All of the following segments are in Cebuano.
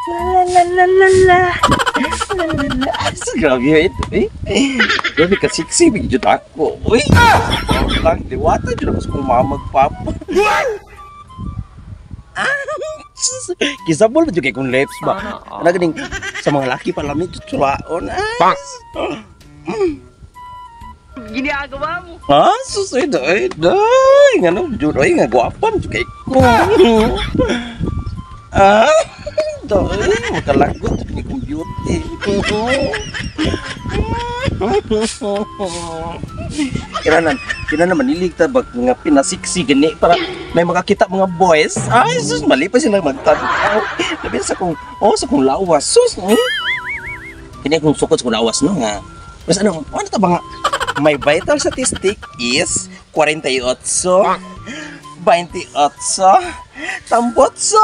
La la la la la. La la la. Grabe ito eh. Grabe ka sexy jud ako. Uy. Lang diwata jud ako sa kong mama ug papa. Ah, kisabol ba jud kay kong lips ba? Ano ganing sa mga laki pa lami jud sulaon. Ah. Ginagawa mo. Ah, sus ay day day. Ngano jud ay nga gwapa jud kay ko. Ah, day makalagot jud ni kong beauty. Kinanan, kinanan manilig ta bag nga pinasiksi gani para may makakita mga boys. Ay sus, mali pa sila magtan-aw. Labi sa kong oh sa kong lawas. Sus. Kini akong sukod sa kong lawas no nga. Mas ano, ano ta ba nga? My vital statistic is 48, 28, tambotso.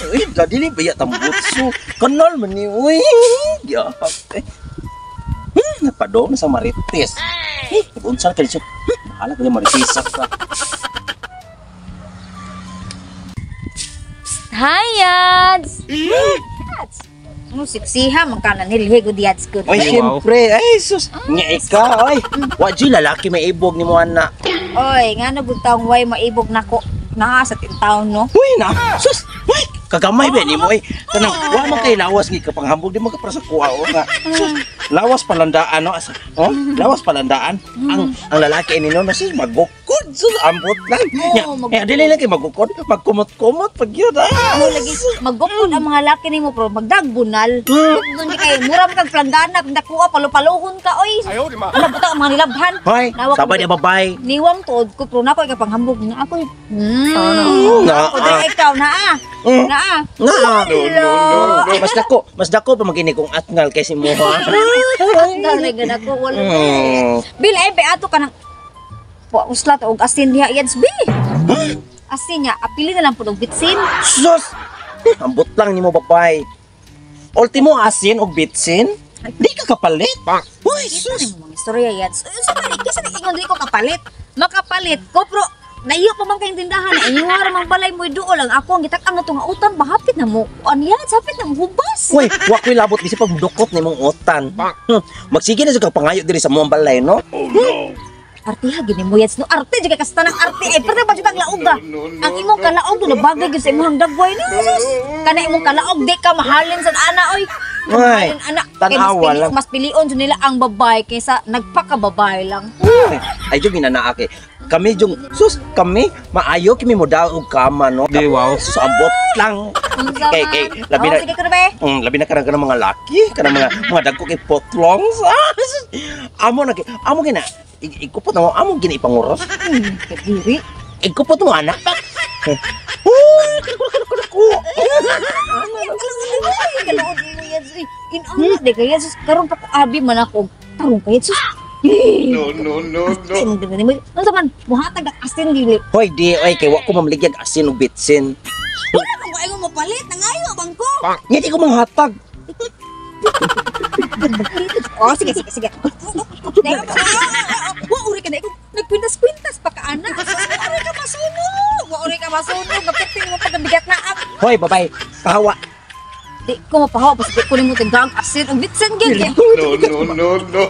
Uy, dili ba ya tambotso? Kanal man ni, uy. Grabe. Napadong sa marites. Eh, nag-unsa ka siya. Bahala ka marites ka. Hi, Yads! Yads! Ano, siksiha, magkana nilhigo di Yads ko. Oy, syempre. Ay, sus. Nga ika, oy. Wa jud lalaki may ibog ni mo ana. Oy, nga na butang way maibog nako. Naa sa tintaon, no? Uy, na. Sus. Uy, kagamay ba nimo oy. Kanang wa man kay lawas gi kapanghambog di mo ka para sa kuha o nga. Sus, lawas palandaan no. Asa, oh, lawas palandaan. Ang lalaki ini no, sus magukod. Sus, ambot lang. Nya, Magukod. eh, dili lang kay magukod, magkumot-kumot pag yun. Ah. Ano lagi magukod ang mga laki nimo pero magdagbunal. Doon di kay mura man kag planggana nakuha palupaluhon ka oy. Ano butang ang mga nilabhan. Hoy, Nawak sabay ko- di babay. Niwang tuod ko pero nako ikapanghambog nga ako. Na, Ako dili ikaw naa. Naa. Nga. No, no, no. Mas dako pa magini kong atngal kay si Moha. Dali gana ko wala. Bil ay be ato ka nang po uslat og asin diha yads bi. Asin niya apili na lang pud og bitsin. Sus! Ambot lang nimo babay. Ultimo asin og bitsin. Di ka kapalit. Uy, Sus. sus. Mga istorya yan. So, so kisa na ingon di ko kapalit. Makapalit ko pero naiyo pa man kayong tindahan na inyo ra mang balay mo duol lang ako ang gitak-ang na nga utang ba hapit na mo. Kuan yan, hapit na mo hubas. Uy, wa ko'y labot bisag pagdukot nimong utan. Magsige na jud kag pangayo diri sa mong balay, no? Artiha gini mo yads no arte jud kay kastanang arte ay pero ba jud kag laog ka. Ang imong kalaog do nabagay gyud sa imong dagway ni sus. Kana imong kalaog di ka mahalin sa ana oy. Ay, Mahalin ana. Kay mas tan-awa pili, lang. mas pilion jud nila ang babae kaysa nagpakababae lang. Uy, ay jud ginanaa kay. Kami jung sus kami maayo kami mo daw og kama no. Di, wow. Sus ambot lang. Unsa Kay kay man? labi Oh, na sige ko na be. Labi na kanang kanang mga laki, kanang mga mga dagko kay potlongs. Ah, sus. Amo na kay amo gina. Ikupot na mo, amo gina ipanguros. Kadiri. Ikupot mo anak. Uy, kulo. Ay, kalood mo yan. Inana de kaya sus karon pa ko abi man ako tarong kaya sus. No, no, no, no. Asin di mo. Unsa man muhatag ang asin dili. Hoy, di oy kay wa ko mamaligyag asin ug bitsin. Wala man ko ay mo mapalit nangayo bang ko. Nga di ko manghatag. Oh, sige sige sige. Wa uri ka na ikaw nagkwintas-kwintas pa ka ana. Wa uri ka masunog. Wa uri ka masunog. Mapit mo pagkabigat na ak. Hoy, babay. Pahawa. Di ko mapahawa basta di ko nimo tagang asin ug bitsin gyud. No, no, no, no.